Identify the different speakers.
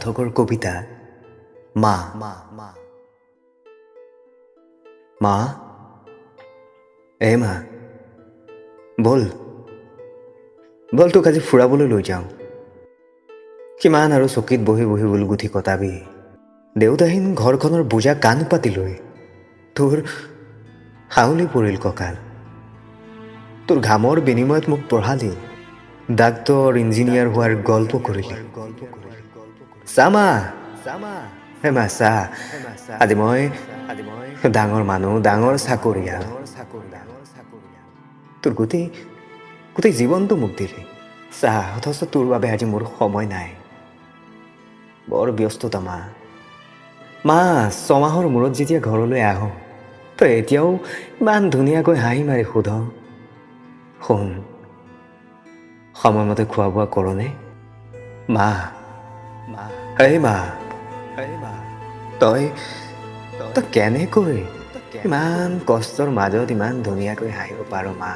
Speaker 1: পাঠকৰ কবিতা মা। মা, এ মা, ব'ল ব'ল, তোক আজি ফুৰাবলৈ লৈ যাওঁ। কিমান আৰু চকীত বহি বহি ঊল গুঠি কটাবি? দেউতাহীন ঘৰখনৰ বোজা কাণ পাতি লৈ তোৰ হাউলি পৰিল কঁকাল। তোৰ ঘামৰ বিনিময়ত মোক পঢ়ালি, ডাক্তৰ ইঞ্জিনিয়াৰ হোৱাৰ গল্প কৰিলি। চা মা, হে মা চা, আজি মই ডাঙৰ মানুহ, ডাঙৰ চাকৰিয়াল। তোৰ গোটেই গোটেই জীৱনটো মোক দিলি চা, অথচ তোৰ বাবে আজি মোৰ সময় নাই। বৰ ব্যস্ততা মা। মা, 6 মাহৰ মূৰত যেতিয়া ঘৰলৈ আহোঁ, তই এতিয়াও ইমান ধুনীয়াকৈ হাঁহি মাৰি সোধ, "সোণ, সময়মতে খোৱা বোৱা কৰনে?" মা, এই মা, তই তই কেনেকৈ ইমান কষ্টৰ মাজত ইমান ধুনীয়াকৈ হাঁহিব পাৰ মা?